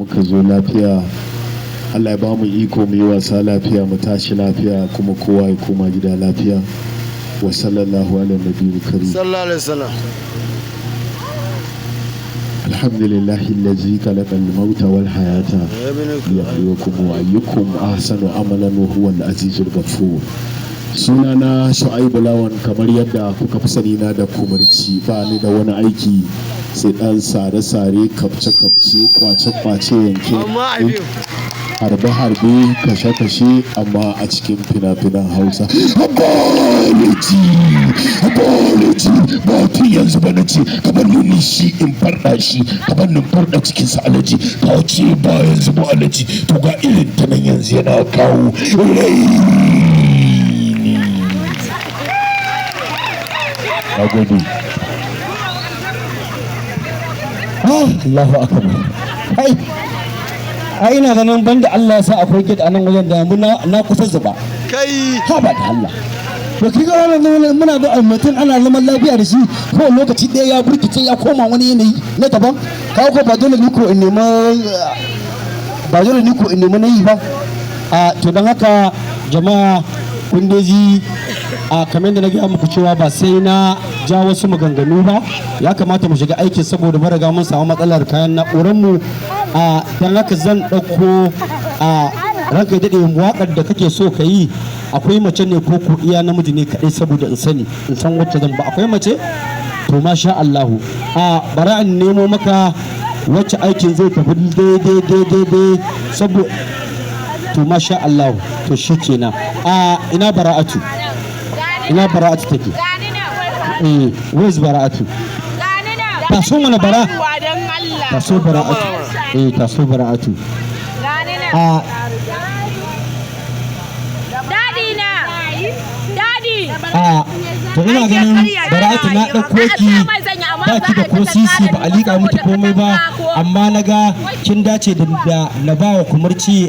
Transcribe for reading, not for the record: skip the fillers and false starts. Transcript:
muka zo lafiya. Allah ya ba mu iko mu yi wasa lafiya, mu tashi lafiya, kuma kowa ya koma gida lafiya. Wa sallallahu ala nabiyil karim. Sallallahu alaihi wasallam. Alhamdulillahi allazi khalaqa al-mauta wal hayata liyabluwakum ayyukum ahsanu amalan wa huwa al-azizul ghafur. Sunana Shu'aibu Lawan, kamar yadda kuka fi sani na da Kumurci. Ba ni da wani aiki sai dan sare-sare, kafce-kafce, kwace-kwace, yanke Amma a biyu. harbe-harbe, kashe-kashe, amma a cikin fina-finan Hausa. Apology, apology, ba tun yanzu ba. Na ce kamar nuni shi in farɗa shi, kamar nin farɗa cikinsa. Alaji, ka ce ba yanzu ba, alaji. To ga irin ta nan yanzu yana kawo raini. Na gode. Ah, Allahu akbar! Kai, ai ina ganin banda Allah ya sa akwai gate a nan wajen da na kusa zuba. Kai. Ha ba da Allah. To kiga wannan muna ga mutum ana zaman lafiya da shi, ko lokaci ɗaya ya burkice ya koma wani yanayi na daban. Kawo ko ba dole ni ko in nema, ba dole ni ko in nema na yi ba. A to, don haka jama'a, kun dai ji a kamar da na gaya muku cewa ba sai na ja wasu maganganu ba, ya kamata mu shiga aikin saboda mun riga mun samu matsalar kayan na'urar mu. A don haka zan ɗauko a ranka ya daɗe, waƙar da kake so ka yi, akwai mace ne ko ko iya namiji ne kaɗai? Saboda in sani, in san wacce zan ba. Akwai mace? To masha Allahu. A bari in nemo maka wacce aikin zai tafi daidai daidai daidai saboda. To masha Allahu, to shikenan. A ina Bara'atu? Ina Bara'atu take? Eh, where's Bara'atu? Taso mana, Bara. Taso, Bara'atu. Eh, taso, Bara'atu. A Daddy na! Daddy! A to, ina ganin Bara'atu, na ɗauko ki, ba ki da ko sisi, ba a liƙa miki komai ba, amma na ga kin dace da na ba wa Kumurci.